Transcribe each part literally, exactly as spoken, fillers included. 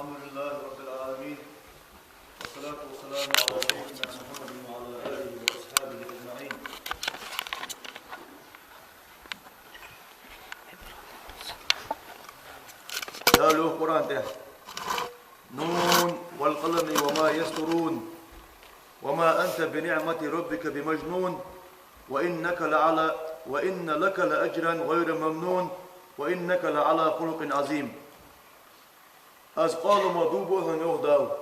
الحمد لله رب العالمين، والصلاة والسلام على سيدنا محمد وعلى آله وأصحابه أجمعين. Дала йоах Къуръан тӀа: نون والقلم وما يسطرون، وما أنت بنعمة ربك بمجنون، وإنك لعلى، وإن لك لأجرا غير ممنون، وإنك لعلى خلق عظيم. Аз къоламах дув буъ хьона, йоах Дала.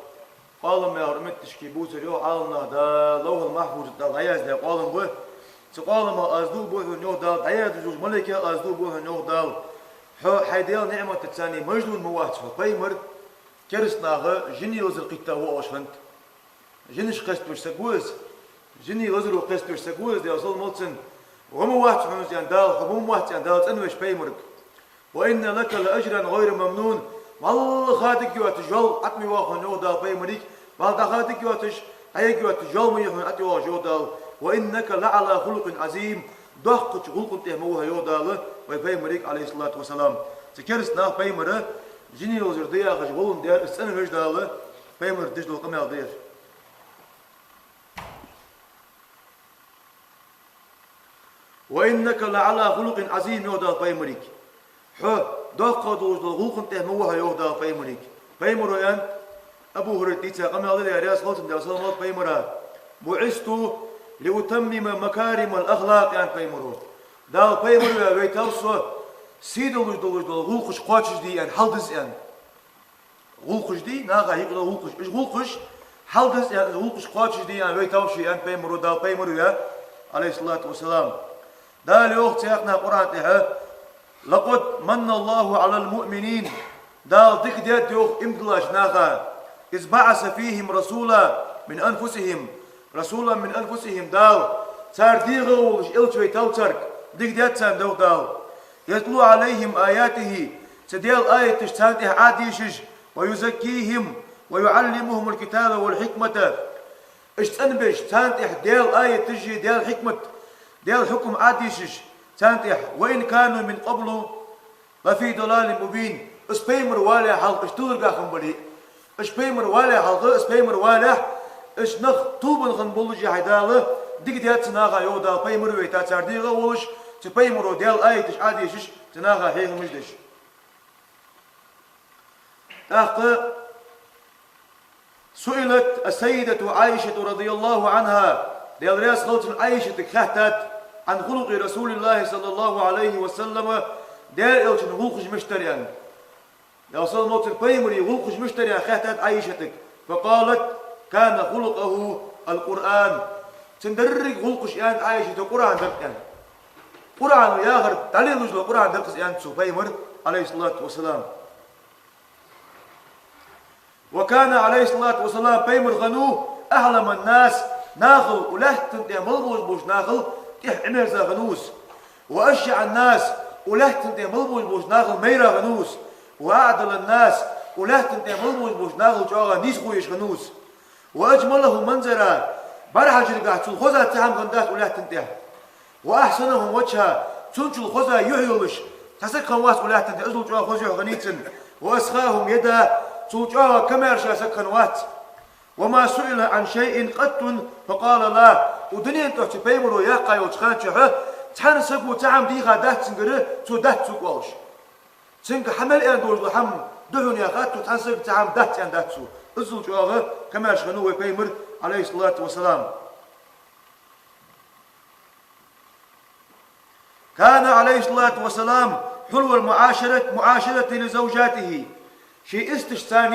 Къолам яхар метташка бувцар, йоах Ӏаламнаха, Дала Лавхьул-Махьфуза тӀа дӀаяздаь къолам ба. Цу къоламах аз дув буъ хьона, йоах Дала, дӀаяздеш долча малайкех аз дув буъ хьона, йоах Дала. Хьо хьай Даьла ниӀматаца мажнун ма вац хьо, пайхамар. Кераста наха жиний лазар кхийтта ва оаш хӀанз. Жинаш кхестабеш саг ва из. Жиний лазаро кхестабеш саг ва из, Даьла салам хилда цунна. Ва ма вац хьона из, аьнна, Дала, хьо ма вац, аьнна, Дала цӀенвеш пайхамарга. وإن لك لأجرا غير ممنون. МалагӀа дика йоацаш жол ӀотӀа ма йоагӀа хьона, йоах Дала пайхамарга. МалагӀа дика йоацаш, дӀаяха йоацаш жол ма я хьона ӀотӀа йоагӀаш, йоах Дала. وإنك لعلى خلق عظيم. Доккхача гӀулакха тӀа ма ва хьо, йоах Дала, вай пайхамарга, عليه الصلاة والسلام. Цу кераста наха пайхамара жиний лазар да яхаш гӀолла даьр, из цӀенвеш Дала, пайхамара деш дола къамаьл да ер. وإنك لعلى خلق عظيم, йоах Дала пайхамарга. Хьо доккха долаш дола гӀулакха тӀа ма ва хьо, йоах Дала пайхамарга. Пайхамаро аьннад, Абу ХӀурайрас дийца къамаьл да ер, Даьла салам хилда цунна, Даьла салам хилда пайхамара: بعثت لأتمم مكارم الأخلاق, аьннад пайхамаро. Дала пайхамар ваь вайтав со, сий долаш долаш дола гӀулакхаш кхоачашде, аьнна, хьалдизза, аьнна. ГӀулакхаш дий, наха хьийкъа дола гӀулакхаш. Уж гӀулакхаш хьалдизза, аьнна, уж гӀулакхаш кхоачашде, аьнна, вайтав ше, аьннад пайхамаро, Дала пайхамар ваь, عليه الصلاة والسلام. Дала йоах цхьаькханахьа Къуръан тӀа: لقد من الله على المؤمنين. Дала дика даьд, йоах, иман диллача наха. إذ بعث فيهم رسولا من أنفسهم. رسولا من أنفسهم. Дала цар дегӀа волаш элча вайтав царга. Дика даьд царна, йоах Дала. يتلو عليهم آياته. Цу Даьла аяташ царна тӀа Ӏодешаш, ويزكيهم ويعلمهم الكتاب والحكمة. Уж цӀенбеш, царна тӀа Даьла аяташ а, Даьла хьикмат, Даьла хьукам Ӏодешаш, царна тӀа. وإن كانوا من قبل لفي ضلال مبين. Из пайхамар валехьа хьалха уж тиларгахь хиннабале а. Уж пайхамар валехьа хьалха, из пайхамар валехьа, уж нах тилбенна хиннабалале а, хӀай Дала, дика даьд цу наха, йоах Дала, пайхамар вайта цар дегӀа волаш, цу пайхамаро Даьла аяташ Ӏодешаш, цу наха хьехамаш деш. ТӀаккха سئلت السيدة عائشة رضي الله عنها, Даьла раьза хилва цунна, Ӏайшатага хаьттад, عن خلق رسول الله صلى الله عليه وسلم, Даьла элчан гӀулакхаш мишта яр, аьнна. Даьла салам хилда цунна, пайхамара гӀулакхаш мишта яр, аьнна, хаьттад Ӏайшатага. فقالت: كان خلقه القرآن. Цун деррига гӀулакхаш, аьннад Ӏайшата, Къуръан дар, аьнна. Къуръано яхар дӀалелаш дола Къуръан дар из, аьннад цо, пайхамар, عليه الصلاة والسلام. وكان عليه الصلاة والسلام, пайхамар хиннав, أحلم الناس, нахал, укх лаьттан тӀа мел болаш болча нахал тӀех Ӏимерза хиннав из. وأشجع الناس, укх лаьттан тӀа мел болаш болча нахал майра хиннав из. وأعدل الناس, укх лаьттан тӀа мел болаш болча нахал чӀоагӀа нийсхо еш хиннав из. وأجملهم منظرا, бӀарахьажаргахьа цул хоза цхьа хӀама хиннадац укх лаьттан тӀа. وأحسنهم وجها, цунчул хоза юхь йолаш цхьа саг хиннавац укх лаьттан тӀа, иззал чӀоагӀа хоза юхь хиннай цун. وأسخاهم يدا, цул чӀоагӀа камаьрша саг хиннавац. وما سئل عن شيء قط فقال لا. Укх дунен тӀа цу пайхамаро яьккха йолча хана чухь цхьан саго цхьа хӀама дийхадац цунгара, цо дац цо оалаш. Цунга хьа мел аьнна долаш дола хӀама да хьона яхад цо, цхьан саго цхьа хӀама дац аьннадац цо. Иззал чӀоагӀа камаьрша хиннав вай пайхамар, عليه الصلاة والسلام. كان عليه الصلاة والسلام حلو المعاشرة، معاشرة لزوجاته. Ший исташца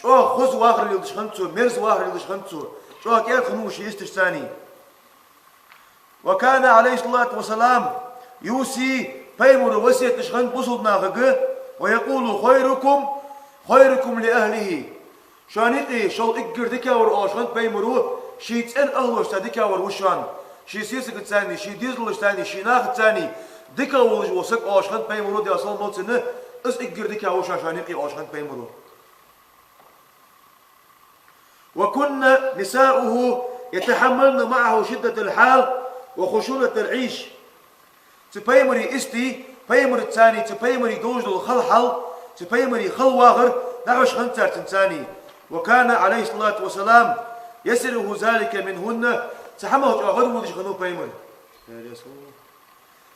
чӀоагӀа хоза вахар леладеш хиннад цо, мерза вахар леладеш хиннад цо, чӀоагӀа кӀаьда хиннав ший исташца. وكان عليه الصلاة والسلام يوصي, пайхамаро васкет деш хиннад бусалба нахага, ويقول: خيركم خيركم لأهله. Шоана юкъе шул эггара дикагӀвар, оалаш хиннад пайхамаро, ший цӀен ахӀлашца дикагӀвар ва шоана. Ший сесагацеи, ший дезалашцеи, ший нахацеи дика волаш вола саг, оалаш хиннад пайхамаро, Даьла салам хилда цунна, из эггара дикагӀа ва шоана, шоана юкъе, оалаш хиннад пайхамаро. وكن نساؤه يتحملن معه شدة الحال وخشونة العيش. Цу пайхамара истий, пайхамарцеи, цу пайхамара долаш дола хала хьал, цу пайхамара хала вахар ДӀахьош хиннад цар цунца. وكان عليه الصلاة والسلام يسره ذلك منهن. Цу хӀамах чӀоагӀа гӀадводаш хиннав пайхамар.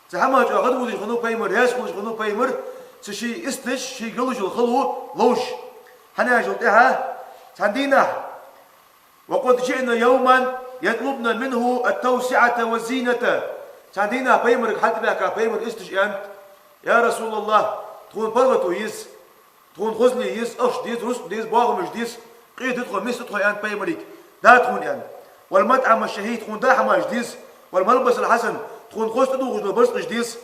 Цу хӀамах чӀоагӀа гӀадводаш хиннав пайхамар, раьза хулаш хиннав пайхамар, цу ший исташ, шийга луш йола хало ловш. ХӀана аьлча тӀехьа цхьан дийнахьа: وقد جئن يوما يطلبن منه التوسعة والزينة. Цхьан дийнахьа пайхамарга хьатӀабаьхка пайхамара исташа аьннад: «Я Расулаллахь, тхона паргӀато еза, тхона хозал еза, ахча деза, рузкъа деза, боахамаш деза, къе да тхо, миска да тхо», — аьннад пайхамарга. «Да тхона», — аьннад. «والمطعم الشهي, тхона даа хӀамаш деза, والملبس الحسن, тхона хоза тӀадувхаш дола барзкъаш деза».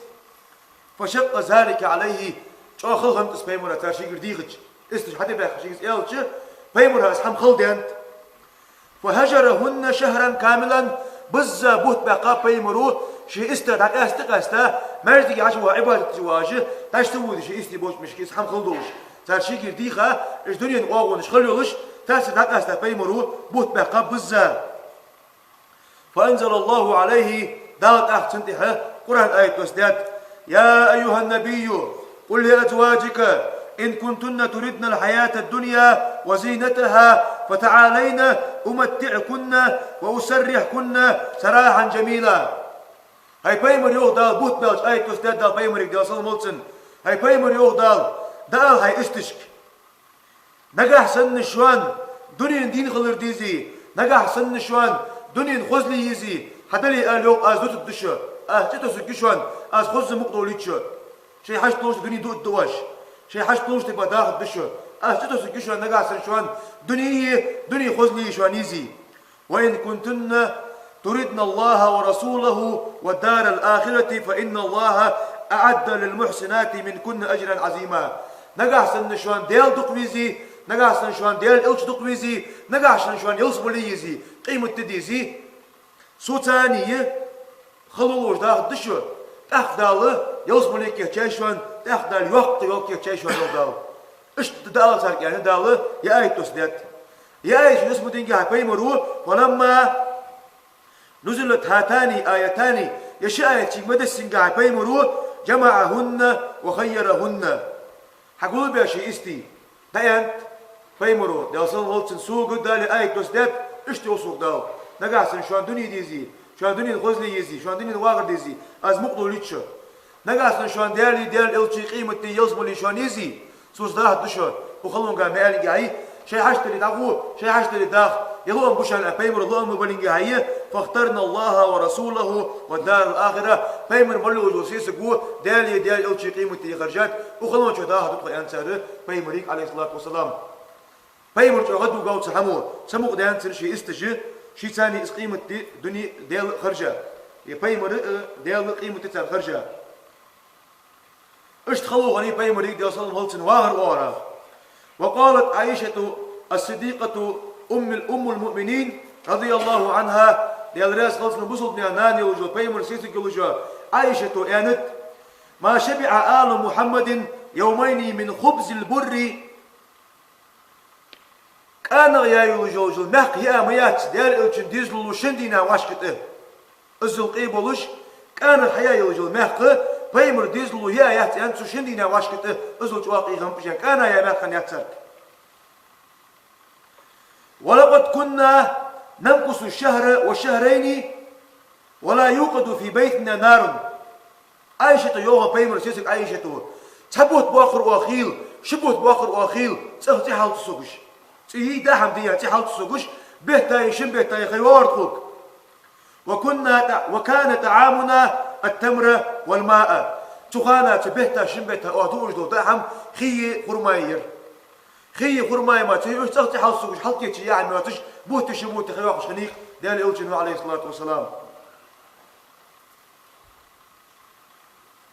فشق ذلك عليه. ЧӀоагӀа хала хиннад из пайхамара цар шийгара дийхача. Исташ хьатӀабаьхка шийга из аьлча, пайхамара из хӀама хала даьннад. فهجرهن شهرا كاملا. Бизза бутт баьккхаб пайхамара, ший истех дӀакъаьста-къаьста, маьждиге хьачувоагӀаш, Ӏибадат де воагӀаш, дӀа ца вода ший истий болча мишка из хӀама хала долаш. Цар шийгара дийха, уж дунен оагӀонаш хала йолаш, царца дӀакъаьста пайхамара бутт баьккхаб бизза. فأنزل الله عليه, Дала тӀаккха цунна тӀа Къуръан аят доссадаьд: يا أيها النبي قل لأزواجك إن كنتن تردن الحياة الدنيا وزينتها فتعالين أمتعكن وأسرحكن سراحا جميلا. ХӀай пайхамар, йоах Дала, бутт баьлча аят доссадаьд Дала пайхамарга, Даьла салам хилда цунна. ХӀай пайхамар, йоах Дала, дӀаала хьай исташка: «Нагахь санна шоана дунен дийна хилар дезе, нагахь санна шоана дунен хозал езе, хьадале ала, йоах, аз дутаргда шо, аз цӀи тосаргья шоана, аз хоза мукъа довлийт шо. Шоай хьашт долча тайпара дуне дуаргда оаш, шоай хьашт долча тайпара дахаргда шо, аз цӀи тосаргья шоана, нагахь санна шоана дунеи, дунен хозали шоана езе». وإن كنتن تردن الله ورسوله والدار الآخرة فإن الله أعد للمحسنات منكن أجرا عظيما. Нагахь санна шоана Даьла дукха везе, нагахь санна шоана Даьла элча дукха везе, нагахь санна шоана ялсмале езе, къематди дезе, соца а хало ловш дахаргда шо, тӀаккха Дала ялсмале кийчъяьй шоана, тӀаккха Дала йоккха йола кийчъяьй шоана, йоах Дала. Иштта дӀаала царга, аьнна, Дала ер аят доссадаьд. Ер аят доссаденга хьай пайхамара: ولما نزلت هاتان الآيتان, ер ши аят шийга ма дессинге хьай пайхамара, جمعهن وخيرهن. Хьагулбаь ший истий, дӀааьннад пайхамара, Даьла салам хилда цунна: «Сога Дала ер аят доссадаьд, иштта йоах сога Дала: нагахь санна шоана дуне дезе, шоана дунен хозал езе, шоана дунен вахар дезе, аз мукъа довлийт шо. Нагахь санна шоана Даьлеи, Даьла элчеи, къематди, ялсмале шоана езе, соца дахаргда шо». Укх халонга ма аьллинге хьай, шоай хьашт дале дӀагӀо, шоай хьашт дале даха, ер лоам ба шоана, аьнна, пайхамара лоам ма биллинге хьай: «فاخترن الله ورسوله والدار الآخرة». Пайхамар мел йолча сесаго Даьлеи Даьла элчеи къематди харжад, укх халон чу дахаргда тхо, аьннад цар пайхамарга, عليه الصلاة والسلام. Пайхамар чӀоагӀа гӀадвугав цу хӀамо, цамукъадаьннад цар ший исташ, шийцани из къематди, дуне Даьла харжа. Е пайхамар а, Даьла къематди цар харжа. Иштта хало хиннай пайхамарга, Даьла салам хилда цунна, вахар оагӀорахьа. وقالت عائشة الصديقة أم، أم المؤمنين رضي الله عنها, Даьла раьза хилва цунна, бусалба наьха нана йолаш йола, пайхамара сесаг йолаш йола Ӏайшата аьннад: «ما شبع آل محمد يومين من خبز البر». КӀанагӀа яь йолаш йола маькх яа ма яц Даьла элчан дезалу шин дийнахьа вӀашка тӀа. Иззал къе болаш, кӀанагӀа хьаяь йолаш йола маькх пайхамара дезалу яь яц, аьннад, цу шин дийнахьа вӀашка тӀа, иззал чӀоагӀа къе хиннаб уж, кӀанагӀа яь маькх хиннаяц царга. «ولقد كنا نمكث الشهر والشهرين ولا يوقد في بيتنا نار». Ӏайшата йоах, пайхамара сесаг Ӏайшата: «Цхьа бутт боаккхар оаха хийла, ши бутт боаккхар оаха хийла, цӀагӀа цӀи хьал ца согаш. ЦӀийи даа хӀама дийя цӀи хьал ца согаш, бетта а, шин бетта а ха йоагӀар тхога. وكنا ط، وكان طعامنا التمر والماء». Цу хана, цу бетта, шин бетта оаха дуаш дола даа хӀама хийи хурмаи яр. Хийи хурмаи ма ца юаш, цӀагӀа цӀи хьал ца согаш, хьалкхеча яа хӀама йоацаш, бутти ши бутти ха йоаккхаш хиннай Даьла элчано, عليه الصلاة والسلام.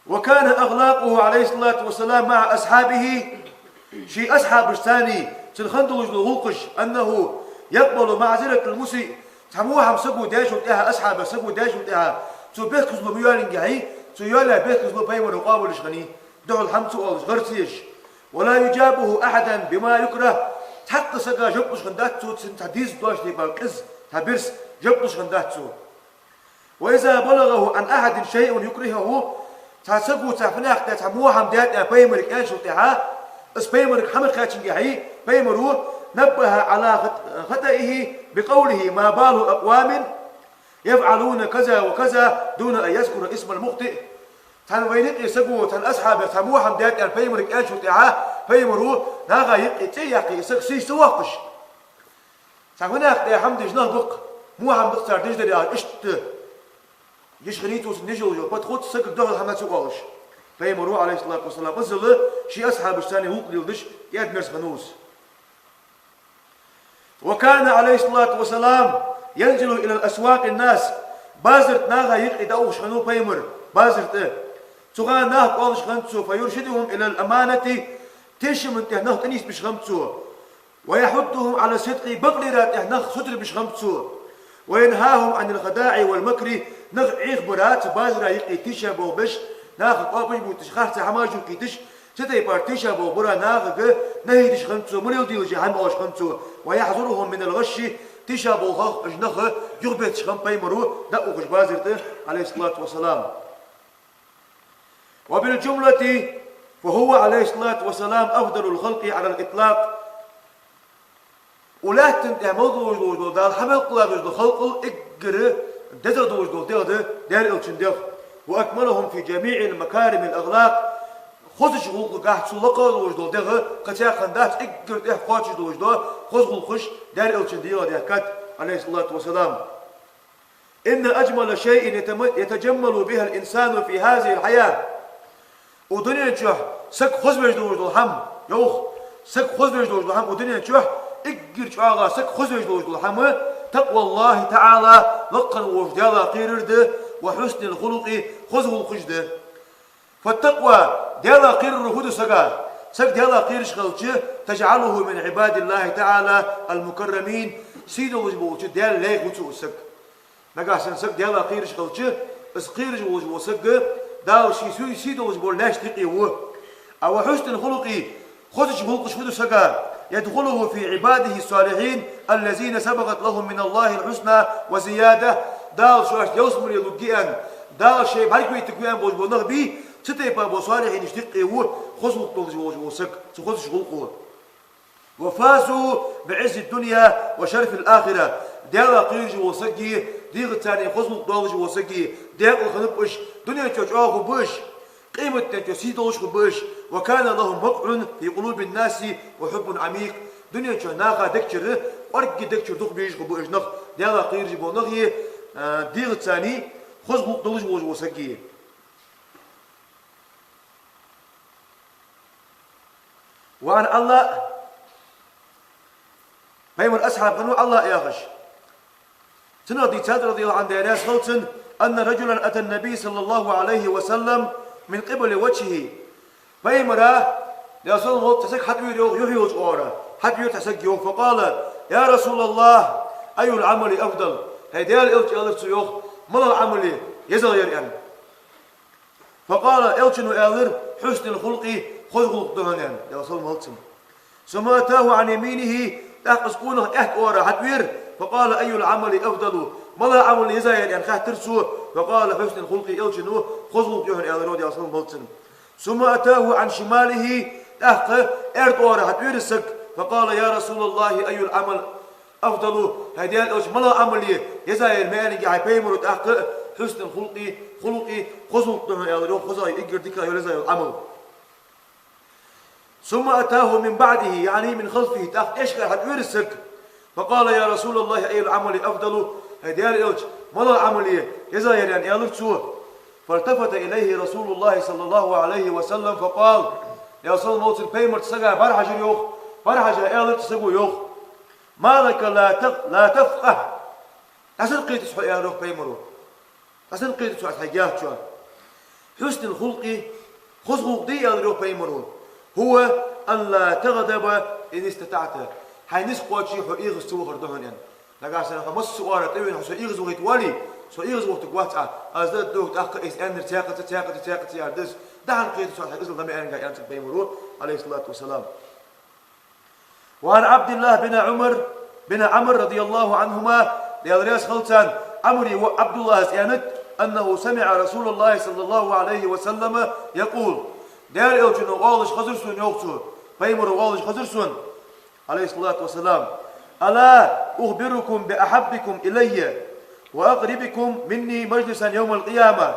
«وكان أخلاقه عليه الصلاة والسلام مع أصحابه». Ший асхьабашцани цун хинна долаш дола гӀулакхаш: «أنه يقبل معذرة المسيء». Цхьа во хӀама саго даьчул тӀехьа, асхьаба саго даьчул тӀехьа, цо бехказло ма йоаллинге хьай, цо йоалаяь бехказло пайхамара къоабалъеш хиннай, духьал хӀама ца оалаш, гӀар ца еш. «ولا يجابه أحد بما يكره». Цхьаккха сага жоп луш хиннадац цо, цунна цхьа деза дош, типа къиза, цхьа бирса жоп луш хиннадац цо. «وإذا بلغه عن أحد شيء يكرهه». Цхьан саго цхьа фанехк тӀа цхьа во хӀама даьд аьнна пайхамарга аьнначул тӀехьа, Из пайхамарга хӀама кхаьчанга хьи, пайхамаро نبه على خط-، خطئه بقوله: ما بال أقوام يفعلون كذا وكذا دون أن يذكر اسم المخطئ. Цхьан вайна юкъе саго, цхьан асхьабо, цхьа во хӀама даьд аьнна пайхамарга аьлчул тӀехьагӀа, пайхамаро наха юкъе цӀи а яьккхе, из саг сийсаз ца воаккхаш, цхьа хӀанах тӀехьа хӀама деш нах ба-кх, во хӀама ба-кх цар деш дар яхаш, иштта йиш хиннай цо цунна деш йола подход, сагага духьал хӀама ца оалаш. Пайхамаро, عليه الصلاة والسلام, иззал ший асхьабашца цхьана гӀулакх леладеш кӀаьда-мерза хиннав из. وكان عليه الصلاة والسلام ينزل إلى أسواق الناس. Базар тӀа наха юкъе дӀаухаш хиннав пайхамар, базар тӀа. Цу хана нах къоалаш хиннад цо, فيرشدهم إلى الأمانة, тешама тӀа нах тӀанийсбеш хиннаб цо. ويحثهم على الصدق, бакълера тӀа нах сутара беш хиннаб цо. وينهاهم عن الخداع والمكر, нах Ӏехабара, цу базара юкъе тийшаболх беш, наха къоабаш буташ, харцахьа хӀамаш юхакхийташ, цу тайпара тийшаболх бара нахага нахьи деш хиннад цо, ма леладелаш хӀама оалаш хиннад цо. ويحذرهم من الغش, тийшаболхах уж нах юхабетташ хиннаб пайхамаро, дӀаухаш базар тӀа, عليه الصلاة والسلام. وبالجملة فهو عليه الصلاة والسلام أفضل الخلق على الإطلاق. Укх лаьттан тӀа мел долаш долаш дола, Дала хьа мел кхелла долаш дола халкъал эггара дезагӀа долаш дола дегӀ да Даьла Элчан дегӀ. وأكملهم في جميع المكارم الأخلاق. Хозача гӀулакхагахьа цул лакхагӀа долаш дола дегӀ кхы цхьаккха дац, эггара тӀех кхоачаш долаш дола хоза гӀулакхаш Даьла Элчан дегӀа даьхкад, عليه الصلاة والسلام. إن أجمل شيء يتم-، يتجمل بها الإنسان في هذه الحياة. Укх дунен чухь саг хозавеш долаш дола хӀама, йоах, саг хозавеш долаш дола хӀама укх дунен чухь, эггара чӀоагӀа саг хозавеш долаш дола хӀама, تقوى الله تعالى, лакха волча Даьлах кхерар да, وحسن الخلق, хоза гӀулакхаш да. فالتقوى, Даьлах кхерар фу да сага? Саг Даьлах кхераш хилча, تجعله من عباد الله تعالى المكرمين, сий долаш болча Даьла лайх ва цу саг. Нагахьа санна саг Даьлах кхераш хилча, из кхераш волаш вола саг Дала ший сий, сий долаш болча лаьшта юкъе ва. А وحسن الخلق, хозача гӀулакхаш фу да сага? يدخله في عباده الصالحين الذين سبقت لهم من الله الحسنى وزيادة. Дала шоашта ялсмале лургья аьнна, Дала шоай бӀаргавайта ваьнна болаш бола нах бий, цу тайпара болча салихӀинашта юкъе ва хоза гӀулакх долаш волаш вола саг, цу хозача гӀулакхо. وفازوا بعز الدنيا وشرف الآخرة. Даьлах кхераш вола саг а, дегӀаца цхьана хоза гӀулакх долаш вола саг а, декъала хиннаб уж, дунен чу чӀоагӀа хургба уж, къематдийнахьа сий долаш хургба уж. وكان لهم وقع في قلوب الناس وحب عميق. Дунен чу наха дегчура, кӀоарга дегчура дукха безаш хургба уж нах, Даьлах кхераш бола нах а, дегӀаца цхьана хоза гӀулакх долаш волаш вола саг а. وعن علاء, пайхамара асхьаб хиннав Ӏалла яхаш. Цунах дийцад, رضي الله عنه, Даьла раьза хилва цунна, أن رجلا أتى النبي صلى الله عليه وسلم من قبل وجهه. Пайхамара, Даьла салам хилда цунна, цхьа саг хьатӀавера йоах юхь йолча оагӀора. ХьатӀавера цхьа саг йоах. فقال: يا رسول الله، أي العمل أفضل؟ ХӀай Даьла Элча, аьлар цо йоах, малагӀа Ӏамал я езагӀа ер аьнна. فقال, Элчано аьлар: حسن الخلق, хоза гӀулакх да хьона, аьнна, Даьла салам хилда цунна. ثم أتاه عن يمينه, тӀаккха из къонах аьтта оагӀора хьатӀавера. فقال: أي العمل أفضل؟ МалагӀа Ӏамал еза ер, аьнна, хаьттар цо. فقال: حسن الخلق, Элчано хоза гӀулакх я хьона, аьлар, Даьла салам хилда цунна. ثم أتاه عن شماله, тӀаккха аьрда оагӀора хьатӀавера из саг. فقال: يا رسول الله، أي العمل أفضل؟ ХӀай Даьла Элча, малагӀа Ӏамал я еза ер, ма аьннинге, хӀай пайхамаро тӀаккха: حسن الخلق, хулукъ, хоза гӀулакх да хьона, аьлар йоах, хоза, эггара дика йола еза йола Ӏамал. ثم أتاه من بعده، يعني من خلفه, тӀаккха тӀехьашкара хьатӀавера из саг. فقال: يا رسول الله، أي العمل أفضل؟ ХӀай Даьла Элча, малагӀа Ӏамал я еза ер, аьнна, аьлар цо. فالتفت إليه رسول الله صلى الله عليه وسلم فقال, Даьла салам хилда цунна, пайхамара цу сага бӀарахьежар йоах, бӀарахьежа аьлар цу саго йоах: ما لك لا تف-، لا تفقه؟ ДӀасакхетац хьо, аьлар йоах пайхамаро. ДӀасакхетац хьо хьай гехчо. حسن الخلق, хоза гӀулакх да, аьлар йоах пайхамаро, هو أن لا تغضب إن استطعت. Хьай низ кхоаче хьо эгӀаз ца вахар да хьона, аьнна. Нагахьа санна хьо масса оагӀора тӀавена, хьо со эгӀазвахийта воале, со эгӀазвахийтаргвац Ӏа, аз дӀа а доху, тӀаккха из аьннар цхьаькхаза, цхьаькхаза, цхьаькхаза яр да из. ДӀа-хьа кхетац хьо хьай иззал, ма аьннинге, аьннад цунга пайхамаро, عليه الصلاة والسلام. وعن عبد الله بن عمر، بن عمر رضي الله عنهما, Даьла раьза хилда царна, Ӏамара воӀ ӀабдуллахӀас аьннад, أنه سمع رسول الله صلى الله عليه وسلم يقول, Даьла Элчано оалаш хезар сона, йоах цо: Пайхамара оалаш хазар сона, عليه الصلاة والسلام: «ألا أخبركم بأحبكم إلي وأقربكم مني مجلسا يوم القيامة».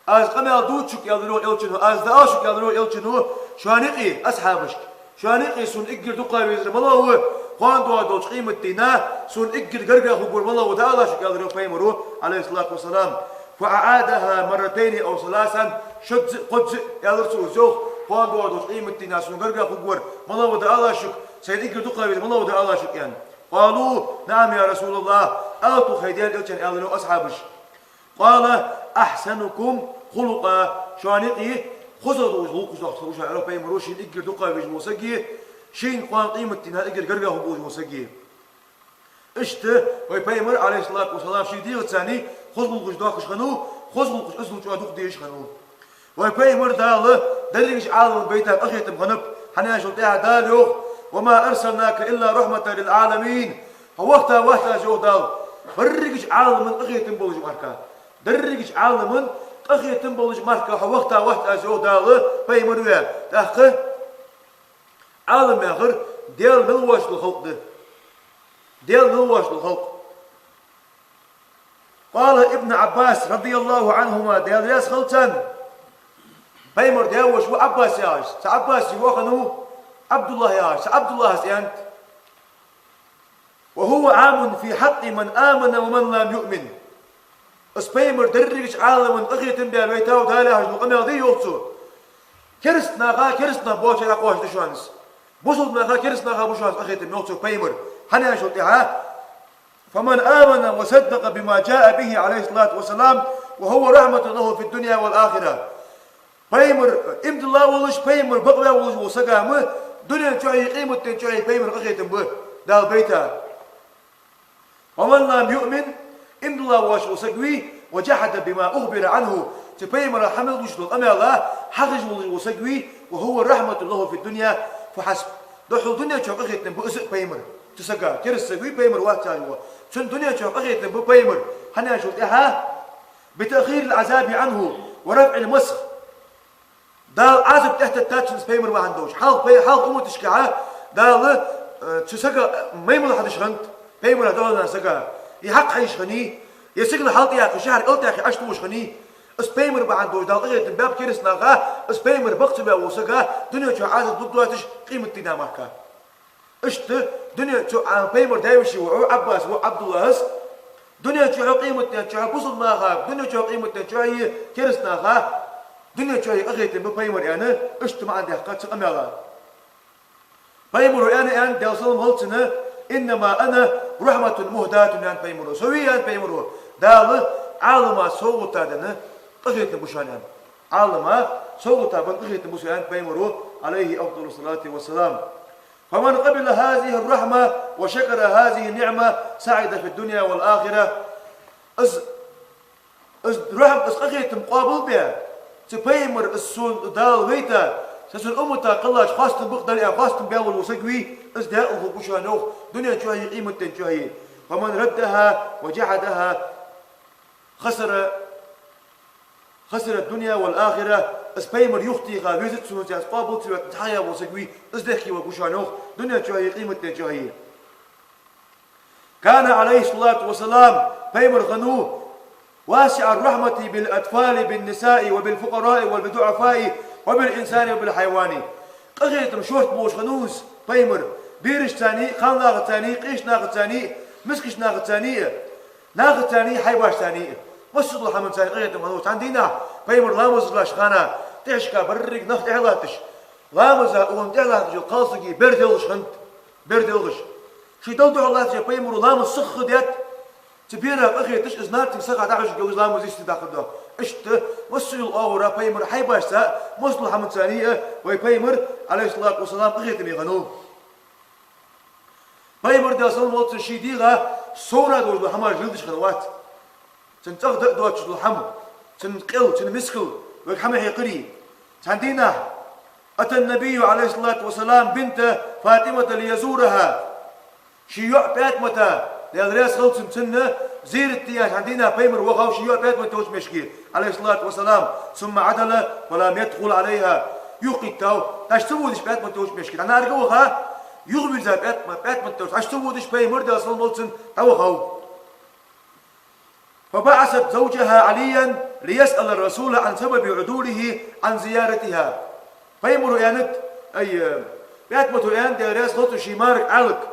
Аз къамаьл дувц шуга, аьлар йоах Элчано, аз дӀаала шуга, аьлар йоах Элчано, шоана юкъе, асхьабашка, шоана юкъе сона эггара дукха везар малав, кхоана доагӀаш долча къематдийнахьа сона эггара гаргагӀа хургвар малав, дӀаала шуга, аьлар йоах Пайхамара, عليه الصلاة والسلام. فأعادها مرتين أو ثلاثا, шозза, кхозза аьлар цо из йоах, кхоана доагӀаш долча къематдийнахьа сона гаргагӀа хургвар малав, дӀаала шуга, сайна эггара дукха везар малав, дӀаала шуга, аьнна. قالوا: «نعم يا رسول الله», ала тхо, хӀай Даьла Элча, аьлар йоах асхьабаша. قال: «أحسنكم خلقا», шоана юкъе хозагӀа долаш гӀулакхаш доахк сона, аьлар йоах Пайхамара, шийна эггара дукха везаш вола саг, шийна кхоана къематдийнахьа эггара гаргагӀа хургволаш вола саг. Иштта вай Пайхамар, عليه الصلاة والسلام, ший дегӀаца хоза гӀулакхаш доахкаш хиннав, хоза гӀулакхаш из чӀоагӀа дукха дезаш хиннав. Вай Пайхамар Дала дерригача Ӏаламан байтах къахетам хиннаб, хӀана аьлча тӀехьа Дала йоах: «وما أرسلناك إلا رحمة للعالمين». Хьо вахийта вац Аз, йоах Дала, дерригача Ӏаламан къахетам болаш мара. Дерригача Ӏаламан къахетам болаш мара хьо вахийта вац Аз, йоах Дала, Пайхамар ве. ТӀаккха Ӏалам яхар Даьла мел воацаш дола халкъ да. Даьла мел воацаш дола халкъ. قال ابن عباس رضي الله عنهما, Даьла раьза хилва царна, Пайхамара даь-воша ва Ӏаббас яхаш, цу Ӏаббаса воӀ хиннав Ӏабдуллахь яхаш, цу Ӏабдуллахьас аьннад: «وهو عام في حق من آمن ومن لم يؤمن». Из Пайхамар дерригача Ӏаламан къахетам баь вайтав Дала яхаш дола къамаьл да, йоах цо. Кераста наха, кераста нах боацачарех кхоачаш да шоана из. Бусалба наха, кераста наха ба шоана из къахетам, йоах цо Пайхамара. ХӀана аьлча тӀехьа: «فمن آمن وصدق بما جاء به عليه الصلاة والسلام وهو رحمة له في الدنيا والآخرة». Пайхамар иман дилла волаш, Пайхамар бакъваь волаш вола сага ма дунен чухьеи къематден чухьеи Пайхамара къахетам ба Дала байта. «ومن لم يؤمن», иман дилла воацаш вола саг вий, «وجحد بما أخبر عنه», цу Пайхамара хьа мел дувцаш дола къамаьла хьахьежа волаш вола саг вий, «وهو رحمة له في الدنيا فحسب». Духхьал дунен чу къахетам ба из а Пайхамара. Цу сага, кераста саг вий, Пайхамар вац цар ва. Цунна дунен чу къахетам ба Пайхамара. ХӀана аьлча тӀехьа: «بتأخير العذاب عنه ورفع المسخ». Дала Ӏазап тӀехьатеттад цунна из Пайхамар бахьан долаш. Хьалха пай-, хьалха умматашкахьа Дала, э, цу сага маймал хьадеш хиннад, Пайхамара духьал ваьнна сага. Е хьакха хьаеш хиннай, е сигала хьалтӀаяккха, шахьар кӀалтӀаяккха Ӏаш тохаш хиннай. Из Пайхамар бахьан долаш Дала къахетам баьб кераста наха, из Пайхамар бакъ ца баь вола сага дунен чу Ӏазап лургдоацаш къематдийнахьа мара. Иштта дунен чу, а, Пайхамара даь-веший воӀо Ӏаббаса воӀ Ӏабдуллахьас, дунен чухьеи къематден чухьеи бусалба наха, дунен чухьеи къематден чухьеи кераста наха дунен чухьеи къахетам ба Пайхамара, аьнна, иштта маӀан даьккхад цу къамаьла. Пайхамара аьннад, аьннад, Даьла салам хилда цунна: «إنما أنا رحمة مهداة», аьннад Пайхамара. Со вий, аьннад Пайхамара, Дала Ӏалама совгӀата денна къахетам ба шоана, аьннад. Ӏалама совгӀата бенна къахетам ба со, аьннад Пайхамара, عليه أفضل الصلاة والسلام. «فمن قبل هذه الرحمة وشكر هذه النعمة سعد في الدنيا والآخرة». Из, из рахьма, из къахетам къоабал баь, цу Пайхамара из сона Дала вайта, са цун уммата кхеллача хоастам ба-кх Далла аьнна хоастам баь вола саг вий, из даькъала хургва шоана, йоах, дунен чухьеи къематден чухьеи. «ومن ردها وجحدها خسر خسر الدنيا والآخرة», из Пайхамар юхатеха везац цунна, из къоабал ца ваь, цхьа яь вола саг вий, из дехке варгва шоана, йоах, дунен чухьеи къематден чухьеи. «كان عليه الصلاة والسلام», Пайхамар хиннав, «واسع الرحمة بالأطفال بالنساء وبالفقراء وبالضعفاء وبالإنسان وبالحيوان». Къахетам шортта болаш хиннав из Пайхамар, берашцани, кхалнахацани, къеча нахацани, мискача нахацани, нахацани, хьайбашцани, массадола хӀаманцани къахетам хиннав. Цхьан дийнахьа Пайхамар ламаз деш хана, тӀехьашка берригаш нах тӀехьа латташ, ламаза укхунна тӀехьа латташ йола кхалсаг бер делхаш хиннад, бер делхаш. Ший Далла духьал латтача Пайхамара ламаз сиха даьд, цу бера къахеташ, из нартиг сиха дӀахьош йолаш ламаз йисте даккхар да. Иштта массайола оагӀора Пайхамар хьайбашца, массадола хӀаманцани а вай Пайхамар, عليه الصلاة والسلام, къахетаме хиннав. Пайхамар, Даьла салам хилда цунна, ший дегӀа совра долаш дола хӀамаш леладеш хиннавац. Цун цӀагӀа даа доацаш дола хӀама, цун къел, цун мискал вайга хьа ма хьекхарий. Цхьан дийнахьа: «أتى النبي عليه الصلاة والسلام بنت فاطمة ليزورها». Ший йоӀ ПаьтӀмата, Даьла раьза хилва цунна, цунна зерат де яхаш цхьан дийнахьа Пайхамар вахав ший йоӀ ПаьтӀмат йолча мешке, عليه الصلاة والسلام. «ثم عدل ولم يدخل عليها». юхакхийттав, дӀа ца водаш ПаьтӀмат йолча мешке. ДӀанарга ваха, юхавийрза ПаьтӀма-, ПаьтӀмат йолча, дӀа ца водаш, Пайхамар, Даьла салам хилда цунна, дӀавахав. فبعثت زوجها عليا ليسأل الرسول عن سبب عدوله عن زيارتها. Пайхамара аьннад, ай, ПаьтӀмата аьннад, Даьла раьза хилва цунна, ший марага Ӏаьлага,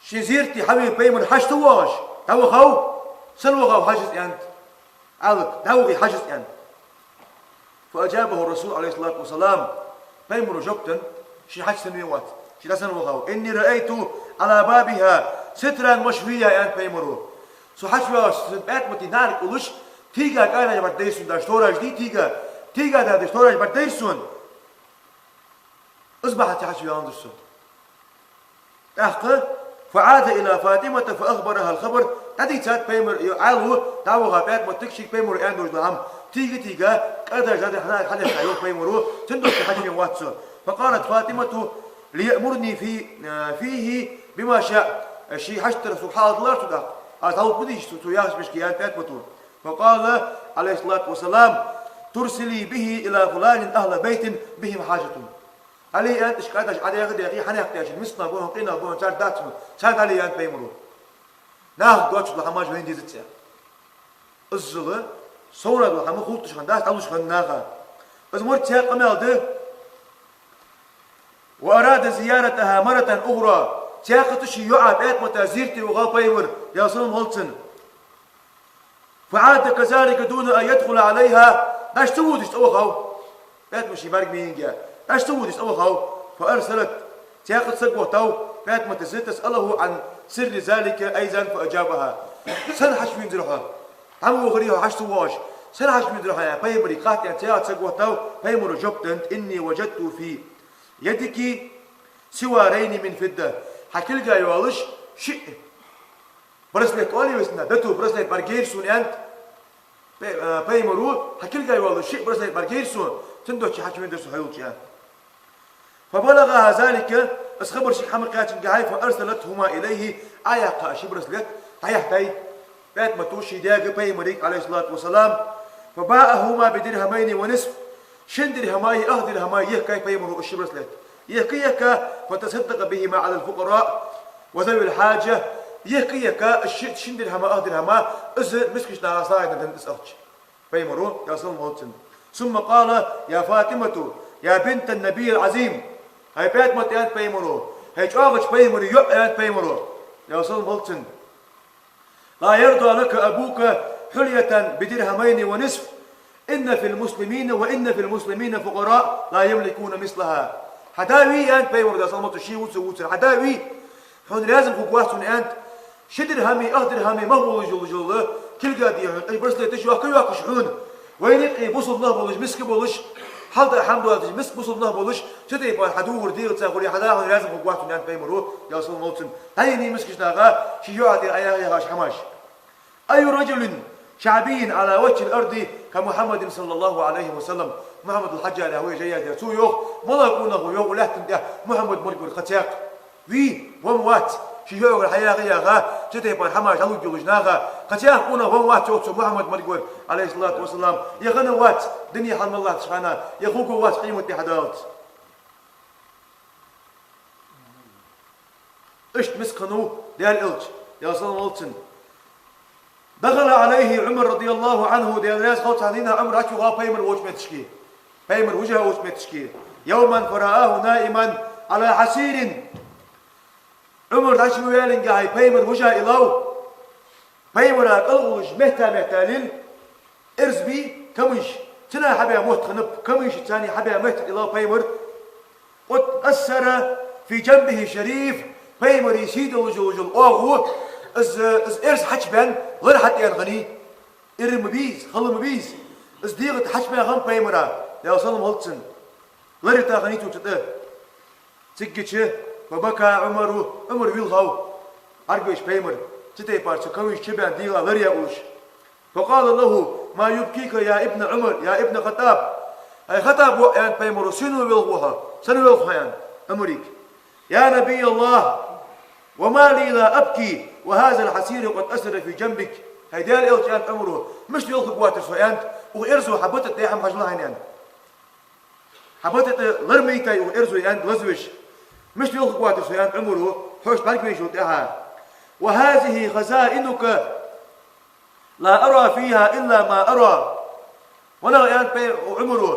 ший зерате хьавена Пайхамар хьажа ца воагӀаш, дӀавахав, сенна вахав хьажа из аьннад. Ӏаьлага, дӀавахе хьажа из аьннад. فأجابه الرسول عليه الصلاة والسلام, Пайхамара жоп деннад, ше хьажа сенна вена вац, ше дӀа сенна вахав. إني رأيت على بابها سترا مشويا, аьннад Пайхамара. Со хьачувоагӀаш санна ПаьтӀмата наьнарг уллаш, тийга кӀайраш бӀаргадайра сона, даш тораж дий тийга, тийга дадаш тораж бӀаргадайра сона. Из бахьан тӀа хьачувоагӀанзар со. ТӀаккха فعاد إلى فاطمة فأخبرها الخبر, дӀадийцад Пайхамара, Ӏаьлас дӀаваха ПаьтӀматага шийга Пайхамара аьнна долаш дола хӀама, тийга-тийга кӀайраш дадаш хьанехк йоах Пайхамара, цудухьа хьачувена вац со. فقالت فاطمة ليأمرني في, فيه بما شاء, ше хьаштара сога хьаала далар цо тӀаккха, аз хьалха ма дийша цо, цо яхача мишка, аьннад ПаьтӀмата. فقال عليه الصلاة والسلام: ترسلي به إلى فلان أهل بيت بهم حاجة. Ӏалийс аьннад, иштта кӀайраш Ӏадаьха-даьхе, хьанехк даьча мискача нахага, хьона къинах, хьона царна дац хьона, царна дӀале, аьннад Пайхамара. Нахага доацаш дола хӀамаш вайна дезац. Иззал совнагӀа дола хӀама хулаш хиннадац, дӀалуш хиннад наха. Из мара цхьаькха къамаьл да. وأراد زيارتها مرة أخرى. Цхьаькхаза ше йоӀа ПаьтӀмата зерате вахав Пайхамар, Даьла салам хилда цунна. فعاد كذلك دون أن يدخل عليها. ДӀа ца водаш цӀавахав. ПаьтӀма ший бӀарга ма йинге. ДӀа ца водаш цӀавахав. فأرسلت. Цхьаькхаза саг вахийтав ПаьтӀмата из, تسأله عن سر ذلك أيضا فأجابها. Сенна хьачувензар хьо? ДӀа ма вахарий хьо хьажа ца воагӀаш. Сенна хьачувензар хьо, аьнна, Пайхамарага хатта, аьнна, цхьаькхаза саг вахийтав, Пайхамара жоп деннад: إني وجدت في يدك سوارين من فضة. Хьа кулга йолаш шиъ браслет оалий вай цунах, дату браслет бӀаргайайра сона, аьннад Пай-, э, Пайхамара, хьа кулга йолаш шиъ браслет бӀаргайайра сона, цудухьа хьачувензар со хьо йолча, аьнна. فبلغها ذلك, из хабар шийга хьа ма кхаьчангахьа, فأرسلتهما إليه, Ӏояьккхай ши браслет, дӀаяхьийтай ПаьтӀмата ший даьга Пайхамарага, عليه الصلاة والسلام, فباعهما بدرهمين ونصف, шин дирхӀамаи ах дирхӀамаи ехкай Пайхамара уж ши браслет. Ехка-ехка, فتصدق بهما على الفقراء وذوي الحاجة, ехка-ехка, уж ши, шин дирхӀама, ах дирхӀама, из мискача наха сагӀийна деннад из ахча Пайхамара, Даьла салам хилда цунна. ثم قال: يا فاطمة يا بنت النبي العظيم. ХӀай ПаьтӀма, аьннад Пайхамара, хӀай чӀоагӀача Пайхамара йоӀ, аьннад Пайхамара, Даьла салам хилда цунна. لا يرضى لك أبوك حلية بدرهمين ونصف. إن في المسلمين، وإن في المسلمين فقراء لا يملكون مثلها. Хьа да вий, аьннад Пайхамара, Даьла салам хилда цунна, ше вувцар, вувцар. Хьа да вий, хьона раьза ма хургвац хьона, аьннад, ши дирхӀами ах дирхӀами мах болаш йола, йола кулга дий хьона, уж браслеташ йохка-йохкаш хьона, вайна юкъе бусалба нах болаш, миска болаш, хьал тӀа хӀама доацаш, миска бусалба нах болаш, цу тайпара хьа дувгӀар дегӀаца хуле, хьа да хьона раьза ма хургвац хьона, аьннад Пайхамара, Даьла салам хилда цунна. ДӀаенай мискача наха ший йоӀа тӀера Ӏояха-яхаш хӀамаш. أي رجل شعبي على وجه الأرض كمحمد صلى الله عليه وسلم. Мухьаммадал Хьажжа яхаш вай жайна тӀа цо йоах, малагӀа къонах ва, йоах, укх лаьттан тӀа Мухьаммад моргвар, кхы цхьаккха вий, ва ма вац, ший йоӀагара хьаяха-яха, цу тайпара хӀамаш дӀалургйолаш наха, кхы цхьаккха къонах ва ма вац, йоах цо, Мухьаммад моргвар, عليه الصلاة والسلام, е хинна вац дуне хьалмагӀа латтача хана, е хургвац къематди хьадаллалца. Иштта миска хиннав Даьла Элча, Даьла салам хилда цунна. دخل عليه عمر رضي الله عنه, Даьла раьза хилва цунна, хӀанз Ӏумар хьачувоагӀа Пайхамар волча метташка, Пайхамар вижа волча метташка. يوما فرآه نائما على حصير. Ӏумар дӀачу ма ваьллинге, хӀай Пайхамар вижа илав, Пайхамара кӀал гӀолаш метта-метта лел эрз бий, камыш, цунах хьабаь мотт хиннаб, камыш, цунах хьабаь метта тӀа лел Пайхамар. قد أثر في جنبه الشريف, Пайхамара сий долаш йола оагӀув, из, из эрз хьачубаьнна, лар хьатӀаена хиннай. Ира ма бий из, хала ма бий из. Из дегӀа тӀа хьачубаьнна хиннаб Пайхамара, Даьла салам хилда цунна. Лар йита хиннай цо цу тӀа. Циггача, فبكى عمر, Ӏумар вийлхав, бӀаргавайча Пайхамар, цу тайпара цу камыш чубаьнна дегӀа лар яь уллаш. فقال له: ما يبكيك يا ابن عمر، يا ابن الخطاب؟ ХӀай Хаттаба воӀ, аьннад Пайхамара, сенна вийлхав хьо, сенна вийлхав хьо, аьнна, Ӏумарага. يا نبي الله، وما لي لا أبكي وهذا الحصير قد أثر في جنبك. ХӀай Даьла Элча, аьннад Ӏумара, мишта вийлхаргвацар со, аьннад, укх эрзо хьа бутӀа тӀа хӀама хьажал хьайна, аьнна. Хьа бата тӀа лар ма йитай, укх эрзо, аьннад лазавеш. Мишта велха гӀоттар со, аьннад Ӏумара, хьо иштта бӀаргавайчул тӀехьагӀа. وهذه خزائنك لا أرى فيها إلا ما أرى. Ванах, аьннад пай-, Ӏумара,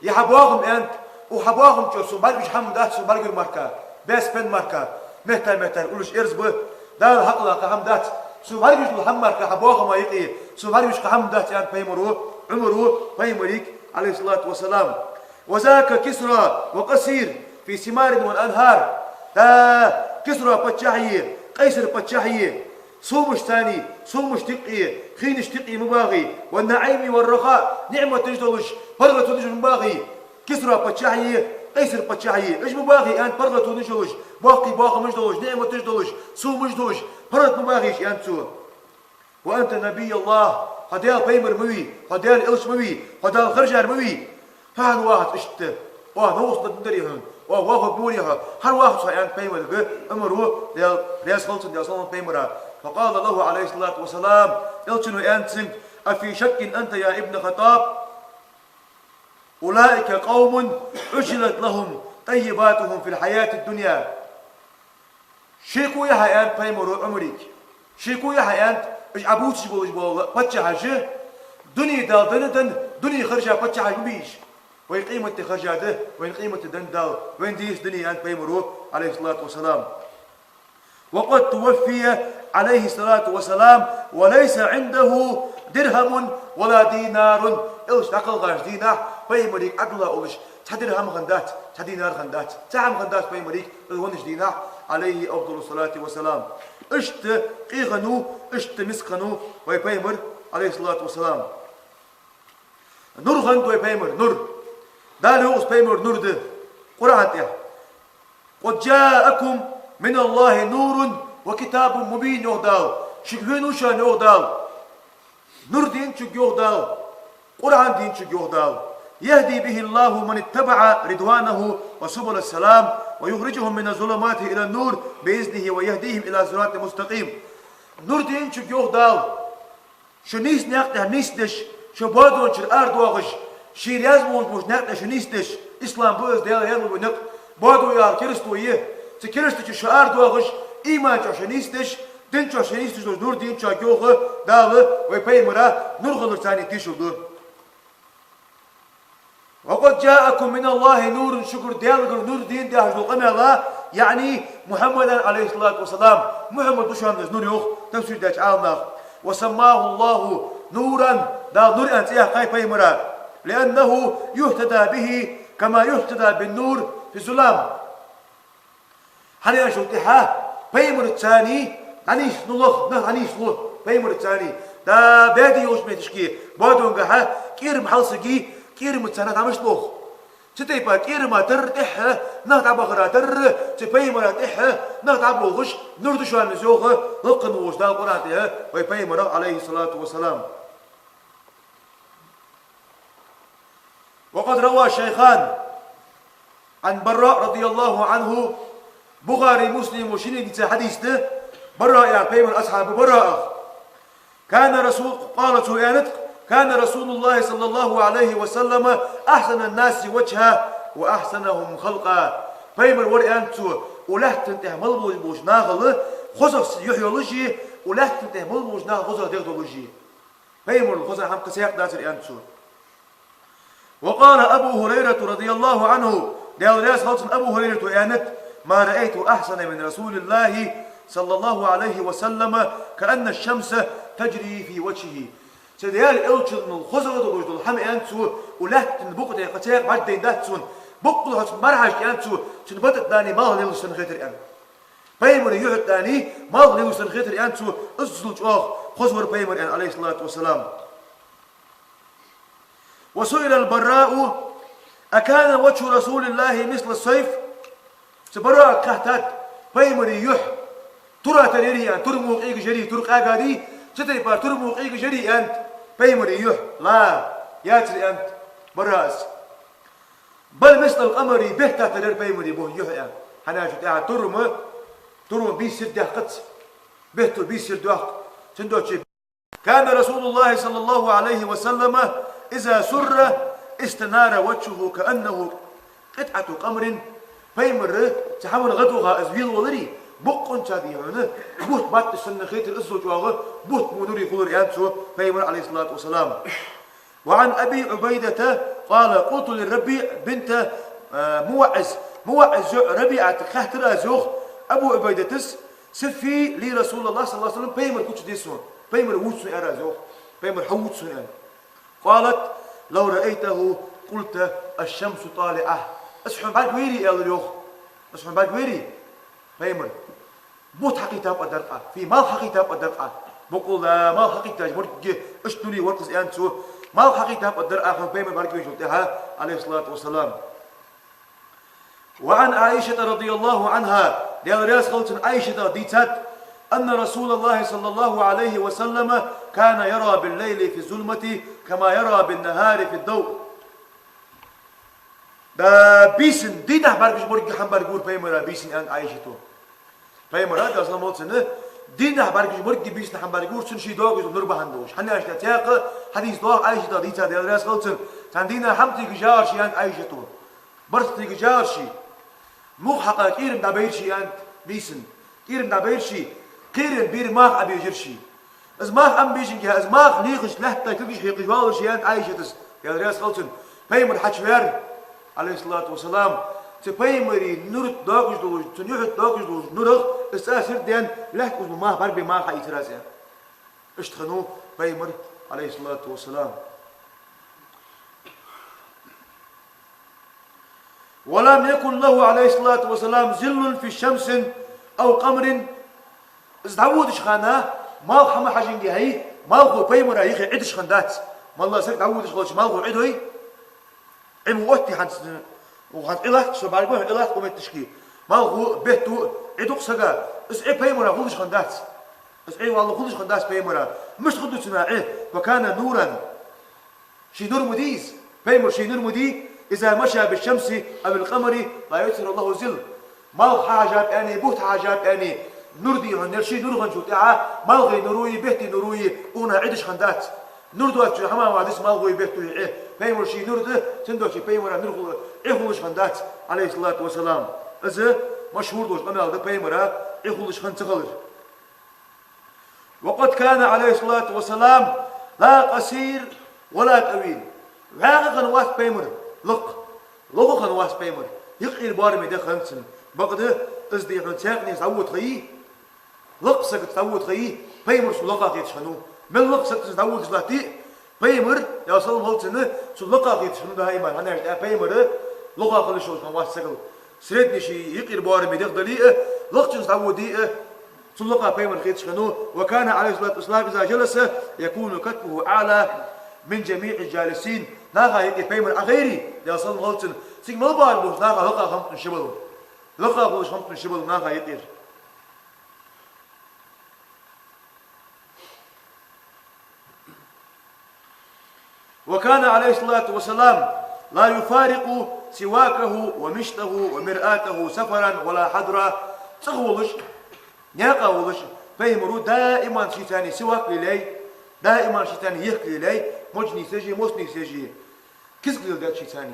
ер хьа бахам, аьннад, укх хьа бахам чу сона бӀаргагуш хӀама дац, сона бӀаргагур мара, баьс пен мара, метта-меттара уллаш эрз ба, Дала хьакъ лакха хӀама дац, сона бӀаргагуш дола хӀама мара, хьа бахама юкъе сона бӀаргагуш кхы хӀама дац, аьннад пайхамара, Ӏумара, пайхамарга, عليه الصلاة والسلام. وذاك كسرى وقيصر في ثمار وأنهار. Да, Кисра паччахьи, Къайсар паччахьи, сомашца, сомашта юкъе, хинашта юкъе ма бахий, والنعيم والرخاء, ниӀматаш долаш, паргӀатонаш ма бахий, Кисра паччахьи, Къайсар паччахьи, уж ма бахий, аьннад, паргӀатонаш долаш, боккхий бахамаш долаш, ниӀматаш долаш, сомаш долаш, паргӀата ма бахий уж, аьннад цо. وأنت نبي الله, хьо Даьла пайхамар ма вий, хьо Даьла элча ма вий, хьо Дала хержар ма вий. Хьо хӀана вахац иштта? Оаха новкъостал дергдарий хьона? Оаха вахаргварий хьо? ХӀана вахац хьо, аьннад пайхамарга Ӏумара, Даьла раьза хилва цунна, Даьла салам хилда пайхамара. فقال له عليه الصلاة والسلام, элчано аьннад цунга: أفي شك أنت يا ابن الخطاب؟ أولئك قوم عجلت لهم طيباتهم في الحياة الدنيا. Шеко я хьа, аьннад пайхамара Ӏумарга. Шеко я хьа, аьннад, уж Ӏа бувцаш болаш бола паччахьаш, дуне Дала денна, денна, дуне хержа паччахьаш ма бий уж. Вай къематди хержа да, вайна къематди денна Дала, вайна деза дуне, аьннад пайхамара, عليه الصلاة والسلام. وقد توفي عليه الصلاة والسلام وليس عنده درهم ولا دينار. Элча дӀакхалхача дийнахьа пайхамарга Ӏадала уллаш цхьа дирхӀам хиннадац, цхьа динар хиннадац, цхьа хӀама хиннадац пайхамарга, из веннача дийнахьа, عليه أفضل الصلاة والسلام. Иштта къе хиннав, иштта миска хиннав вай пайхамар, عليه الصلاة والسلام. Нур хиннад вай пайхамар, нур. Дала йоах, из пайхамар нур да Къуръан тӀа. قد جاءكم من الله نور وكتاب مبين, йоах Дала. Шуга хиннав шоана, йоах Дала, нур денна шуга, йоах Дала, Къуръан денна шуга, йоах Дала. يهدي به الله من اتبع رضوانه سبل السلام ويخرجهم من الظلمات إلى النور بإذنه ويهديهم إلى صراط مستقيم. Нур денна шуга, йоах Дала, шо нийса наькъа тӀа нийсдеш, шо боадончара арадоахаш, ше раьза волаш болча наькъа тӀа шо нийсдеш, ислам ба из, Даьла раьза бола никъ, боадо яхар керасто я, цу керастача шо арадоахаш, иман чу шо нийсдеш, дин чу шо нийсдеш долча нур денна шуга, йоах Дала вай пайхамара, нур хиларца тешал ду. وقد جاءكم من الله نور, шугара Даьлагара нур денна да яхаш дола къамаьл, يعني محمدا عليه الصلاة والسلام, Мухьаммад да шоана из нур, йоах тафсир деча Ӏаламнаха. وسماه الله نورا, Дала нур аьнна цӀи яьккхай пайхамара, لأنه يهتدى به كما يهتدى بالنور في الظلام. ХӀана аьлча, тӀехьа пайхамарца дӀанийслу нах, нах дӀанийслу пайхамарца. Да, баьде йолча метташка, боадонгахьа, кӀерам хьалсаги, кӀерамца нах дӀа мишта бох. Цу тайпара кӀерама тарра тӀехьа нах дӀабахара тарра, цу пайхамара тӀехьа нах дӀаболхаш, нур да шоана из, йоах лакха волча Дала Къуръан тӀа вай пайхамара, عليه الصلاة والسلام. وقد روى الشيخان عن البراء رضي الله عنه, Бухари, Муслима шиннеца хьадис да, Бараъ яхача пайхамара асхьабах Бараъах. كان رسول، قال, цо аьннад: كان رسول الله صلى الله عليه وسلم أحسن الناس وجها وأحسنهم خلقا. Пайхамар вар, аьннад цо, укх лаьттан тӀа мел болаш болча нахал хозагӀа юхь йолаш а, укх лаьттан тӀа мел болча нахал хозагӀа дегӀ долаш а. Пайхамарал хоза хӀама кхы цхьаккха дацар, аьннад цо. وقال أبو هريرة رضي الله عنه, Даьла раьза хилва цунна, Абу Хурайрата аьннад: ما رأيت أحسن من رسول الله صلى الله عليه وسلم كأن الشمس تجري في وجهه. Цу Даьла элчанал хоза долаш дола хӀама, аьннад цо, укх лаьттан букъа тӀа кхы цхьаккха бӀаргадайнадац сона. Боккъала хьо цун мара хьажача, аьннад цо, цун бата тӀа дани малх лелаш санна хетар, аьннад. Пайхамара юхь тӀа дани малх лелаш санна хетар, аьннад цо, иззал чӀоагӀа хоза вар пайхамар, аьнна, عليه الصلاة والسلام. وسئل البراء: أكان وجه رسول الله مثل السيف؟ Цу Бараъага хаьттад, пайхамара юхь тура тара ярий, аьнна, тур мо къегаш ярий, тур къагарий, цу тайпара тур мо къегаш ярий, аьннад, пайхамара юхь? لا, яцар, аьннад Бараъас. بل مثل القمر, бетта тара яр пайхамара бу-, юхь, аьнна. ХӀана аьлча тӀехьа тур мо, тур мо бийса сира даьккхац, бетто бийса сира доаккх, цудухьа. كان رسول الله صلى الله عليه وسلم إذا سر استنار وجهه كأنه قطعة قمر, пайхамар цу хӀаман гӀадваха из велаваларе, бокъонца дий хьона, бутт батташ санна хетар, иззал чӀоагӀа бутт мо нуре хулар, аьннад цо, пайхамар, عليه الصلاة والسلام. وعن أبي عبيدة قال: قلت للربيع بنت, а, معوذ, МуӀаз йоӀ РабиӀатага хаьттар аз, йоах, Абу Ӏубайдатас: صفي لي رسول الله صلى الله عليه وسلم, пайхамар куча де сона, пайхамар вувца сона, аьлар аз, йоах, пайхамар хьавувца сона, аьнна. قالت: لو رأيته قلت: الشمس طالعة. Аз хьона бӀаргавайре, аьлар, йоах. Аз хьона бӀаргавайре, пайхамар, бутт хьакхийтаб аьлар Ӏа, фий, малх хьакхийтаб аьлар Ӏа. Бокъонца малх хьакхийттача моргге, иштта нуре вар-кх из, аьннад цо. Малх хьакхийтаб аьлар Ӏа хьона пайхамар бӀаргавайначул тӀехьагӀа, عليه الصلاة والسلام. وعن عائشة رضي الله عنها, Даьла раьза хилва цунна, Ӏайшата дийцад: أن رسول الله صلى الله عليه وسلم كان يرى بالليل في الظلمة كما يرى بالنهار في الضوء. Да, бийсан дийнахьа бӀаргагуш моргге хӀама бӀаргагур пайхамара бийсан, аьннад Ӏайшата. Пайхамара, Даьла салам хилда цунна, дийнахьа бӀаргагуш моргге бийсан хӀама бӀаргагур цунна, ший доагаш дола нур бахьан долаш. ХӀана аьлча, цхьаькха хьадис доагӀа Ӏайшата дийцад, Даьла раьза хилва цунна, цхьан дийнахьа хӀама тӀа кхийгаш яхар ше, аьннад Ӏайшата. Барзкъа тӀа кхийгаш яхар ше. Мух хьакха кӀерам дӀабайра ше, аьннад, бийсан. КӀерам дӀабайра ше. Кхерам бийра мах Ӏобежар ше. Из мах Ӏобежанге, из мах лехаш лаьтта кулгаш хьекхаш валар ше, аьннад Ӏайшатас, Даьла раьза хилва цунна. Пайхамар хьачувеар, عليه الصلاة والسلام. Цу пайхамара нура тӀа доагаш долаш, цун юхьа тӀа доагаш долаш нурах из цӀа сирдаьнна, лаьтта кулгаш мах, бӀаргабайна мах хьаийцар аз, аьнна. Иштта хиннав пайхамар, عليه الصلاة والسلام. ولم يكن له عليه الصلاة والسلام ظل في شمس أو قمر. Из дӀаводача хана малх хӀама хьажанге хьай, малхо пайхамара юхе Ӏидаш хиннадац. МаллагӀа саг дӀаводаш хилча малхо Ӏидой? Ӏи ма отте хӀанз, хӀанз Ӏи латт, со бӀаргагой, Ӏи латт кхо метташка. Малхо, бетто Ӏи ду-кх сага, из Ӏи пайхамара хулаш хиннадац. Из Ӏи валлахӀи хулаш хиннадац пайхамара. Мишта хургда цунна Ӏи? وكان نورا. Ший нур ма дий из? Пайхамара ший нур ма дий? إذا مشى بالشمس أو القمر لا يظهر له ظل. Малх хьахьажаб аьнна, бутт хьахьажаб аьнна, нур дий хьона, ер ший нур хинначул тӀехьагӀа, малхий нуруи, беттий нуруи, укханах Ӏидаш хиннадац. Нур доацача хӀаман ва дис малхои беттои Ӏи. Пайхамара ший нур да, цудухьа пайхамара нур хул-, Ӏи хулаш хиннадац, عليه الصلاة والسلام. Из машхӀур долаш къамаьл да пайхамара Ӏи хулаш хинна ца хилар. وقد كان عليه الصلاة والسلام لا قصير ولا طويل. ВӀаьгӀа хиннавац пайхамар, лакха, лоха хиннавац пайхамар, юкъера боараме дегӀ хиннад цун. Бакъда из дий хьона цхьаькханеца дӀавода ха йий, лакха сагаца дӀавода ха йий, пайхамар цул лакха хеташ хиннав. Мел лакха сагаца дӀаводаш латте а, пайхамар, Даьла салам хилда цунна, цул лакха хеташ хиннав даиман. ХӀана аьлча тӀа пайхамар лоха хила йиш йолаш хиннавац сагал. Средний ший юкъера боараме дегӀ дале а, лакхачунца дӀаводе а, цул лакха пайхамар хеташ хиннав. وكان عليه الصلاة والسلام إذا جلس يكون كتفه أعلى من جميع الجالسين. Наха юкъе пайхамар Ӏохайре, Даьла салам хилда цунна, цига мел боараме болча наха лакха хиннаб цун шибал. Лакха хулаш хиннаб цун шибал наха юкъера. وكان عليه الصلاة والسلام لا يفارق سواكه ومشطه ومرآته سفرا ولا حضرا. ЦӀагӀа волаш, наькъа волаш, пайхамаро даиман шийца сивак лелаяй, даиман шийца ехк лелаяй, модж нийсъеш а, мос нийсъеш а, кизга леладаьд шийца.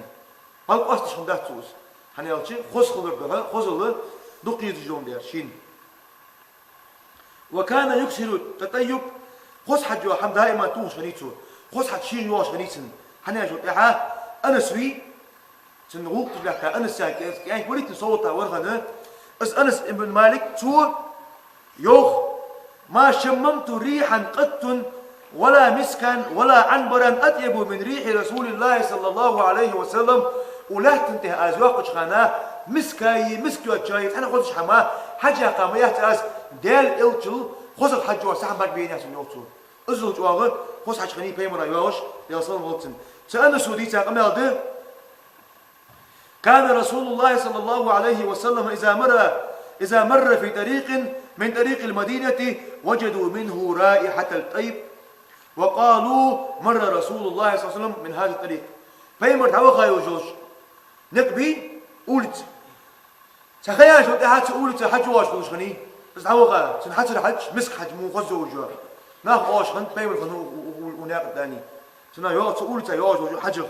Мел къоасташ хиннадац цо из. ХӀана аьлча, хоза хилар духьа, хозал дукха езаш йоландаь шийна. وكان يكثر التطيب. Хоза хьаж йола хӀама даиман тохаш хиннай цо. Хоза хьаж шийна йоагӀаш хиннай цун. ХӀана аьлча тӀехьа Анас вий, цун гӀулакхаш лаьтта Анас яха кӀаьнк варий цун, совгӀата вар хинна. Из Анас ибн Малик, цо йоах: ما شممت ريحا قط ولا مسكا ولا عنبرا أطيب من ريح رسول الله صلى الله عليه وسلم. Укх лаьтта тӀа аз йоаккхача хана мискаи, миск йоаца чаи цхьана хозача хӀаман хьаж яьккха ма яц аз, Даьла элчал хозагӀа хьаж йоаца хӀама бӀаргабайна яц, йоах цо. Иззал чӀоагӀа хоза хьаж хиннай пайхамара йоагӀаш, Даьла салам хилда цунна. Цу Анаса дийца къамаьл да: كان رسول الله صلى الله عليه وسلم إذا مر، إذا مر في طريق من طريق المدينة وجدوا منه رائحة الطيب وقالوا مر رسول الله صلى الله عليه وسلم من هذا الطريق. Пайхамар дӀаваха йолаш йолча никъ бий, улица. Цхьа ха яьнначул тӀехьа цу улица хьаж йоагӀаш хулаш хиннай. Из дӀаваха, цун хьацар хьаж, миск хьаж мо хоза йолаш йола. Нах оалаш хиннад, пайхамар хиннав у-, у-, у-, у наькъа тӀа. Цунах йоагӀа, цу улица йоагӀаш йолаш йола хьажах.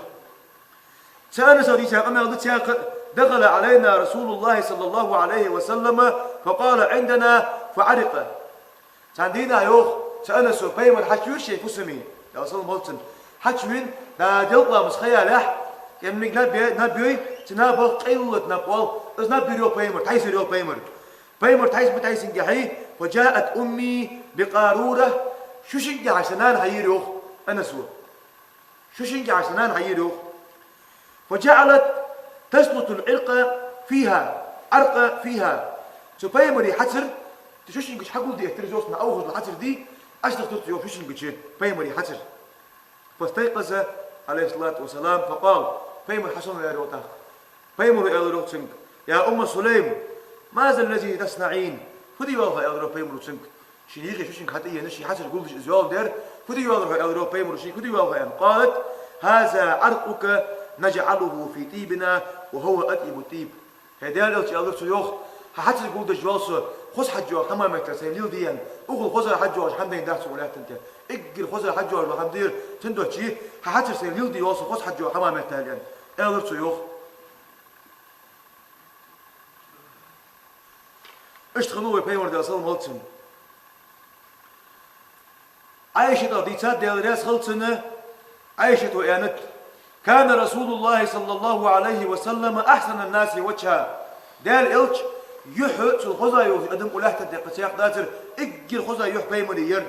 Цу Анаса дийца къамаьл да, цхьаькха دخل علينا رسول الله صلى الله عليه وسلم فقال: عندنا فعرق. Цхьан дийнахьа, йоах цу Анаса, Пайхамар хьачувир ший фусаме, Даьла салам хилда цунна. Хьачувенна, делкъа ламаз ха ялалехь, кӀезига наб е-, наб йой, цу набах къайлалат наб оал, из наб йир, йоах, Пайхамар, тхьайсар, йоах, Пайхамар. Пайхамар тхьайса ма тхьайсинге, فجاءت أمي بقارورة, шу шинге хьажа са нана хьайийтар, йоах Анаса. Шу шинге хьажа са нана хьайийтар, йоах. فجعلت تسلت العرق فيها، عرق فيها. Цу Пайхамара хьацар, цу шу шинга чу хьагулде эттар, йоах, цунна Ӏовхаш дола хьацар дий, Ӏочудахийтар цо, йоах, шу шинга чу Пайхамара хьацар. فاستيقظ عليه الصلاة والسلام فقال, Пайхамар хьасомаваьлар, йоах, тӀаккха. Пайхамара аьлар, йоах, цунга: يا أم سليم، ما ذا الذي تصنعين؟ Фу де йоалл хьо, аьлар, йоах, Пайхамара цунга. Шийна юхе шу шинга хьатӀаена, ший хьацар гулдеш из йоалл дар. Фу де йоалл хьо, аьлар, йоах, Пайхамара шийга, фу де йоалл хьо, аьнна. قالت: هذا عرقك نجعله في طيبنا وهو أطيب الطيب. ХӀай Даьла элча, аьлар цо, йоах, хьа хьацар гулдеш йола со, хоза хьаж йоагӀа хӀама меттел сайна леладе аьнна. Укхул хоза хьаж йоагӀаш хӀама дайндац укх лаьттан тӀа. Эггара хоза хьаж йоагӀаш дола хӀама да ер, цудухьа хьа хьацар сайна леладе йола со хоза хьаж йоагӀа хӀама меттел, аьнна, аьлар цо, йоах. Иштта хиннав вай Пайхамар, Даьла салам хилда цунна. Ӏайшатах дийцад, Даьла раьза хилва цунна, Ӏайшата аьннад: كان رسول الله صلى الله عليه وسلم أحسن الناس وجها. Даьла элча юхь цул хоза йолаш адам укх лаьттан тӀа кхы цхьаккха дацар, эггара хоза юхь Пайхамара яр.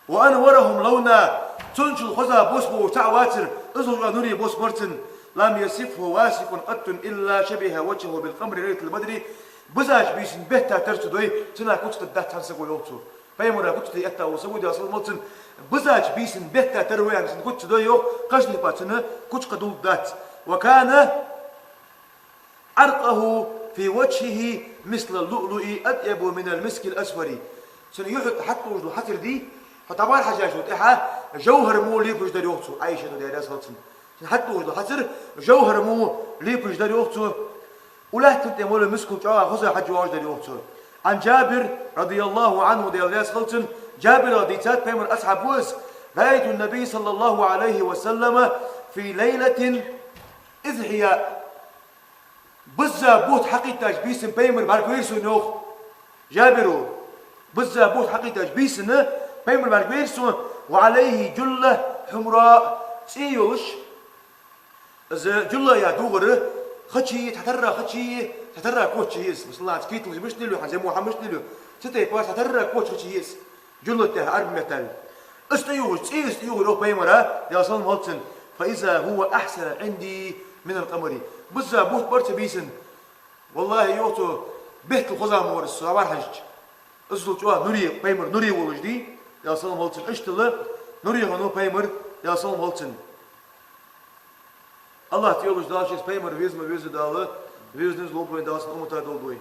وأنورهم لونا, цунчул хоза бос болаш цаӀ вацар, иззал чӀоагӀа нуре бос бар цун. لم يصفه واسق قط إلا شبه وجهه بالقمر ليلة البدر. Бизача бийсан бетта тара ца дой, цунах куц кхаьддац цхьан саго, йоах цо. Пайхамара куц де этта вола саг ва, Даьла салам хилда цунна, бизача бийсан бетта тара вай аьнна цун куц ца дой, йоах, кхыча тайпара цун куц кхаьдулдац. وكان عرقه في وجهه مثل اللؤلؤ أطيب من المسك الأصفر. Цун юхь тӀа хьатӀадужаш дола хьацар дий, хьо дӀабӀарахьежачул тӀехьагӀа жовхӀар мо лепаш дар, йоах цо, Ӏайшата, Даьла раьза хилва цунна. Цун хьатӀадужаш дола хьацар жовхӀар мо лепаш дар, йоах цо. Укх лаьттан тӀа моллагӀа мискал чӀоагӀа хоза хьаж йоагӀаш дар, йоах цо. عن جابر رضي الله عنه, Даьла раьза хилва цунна, Джабирах дийцад, Пайхамара асхьаб ва из: رأيت النبي صلى الله عليه وسلم في ليلة إضحى. Бизза бутт хьакхийттача бийсан Пайхамар бӀаргавайра сона, йоах Джабира. Бизза бутт хьакхийттача бийсан Пайхамар бӀаргавайра сона, وعليه جلة حمراء, цӀи йолаш. Из джулла яхар духар хачи, цхьатарра хачи, цхьатарра коччи я из. Масала, кийталаш мишта лелаю, хӀанз зӀамига хӀама мишта лелаю, цу тайпара цхьатарра коччи хачи я из. Джулла тӀа Ӏарбий меттала. Из тӀаювхаш, цӀи из тӀаювхар, йоах, Пайхамара, Даьла салам хилда цунна: فإذا هو أحسن عندي من القمر. Бизза бутт бар цу бийсан. Валлахьи, йоах цо, беттал хоза ма вар из, со дӀабӀарахьежача. Иззал чӀоагӀа нуре, Пайхамар нуре волаш дий, Даьла салам хилда цунна, иштта нуре хиннав Пайхамар, Даьла салам хилда цунна. АллахӀ цӀи йолаш Дала шийца Пайхамар веза ма веззара Дала, веза низ лолба вайна, Дала цун умматах долда вай.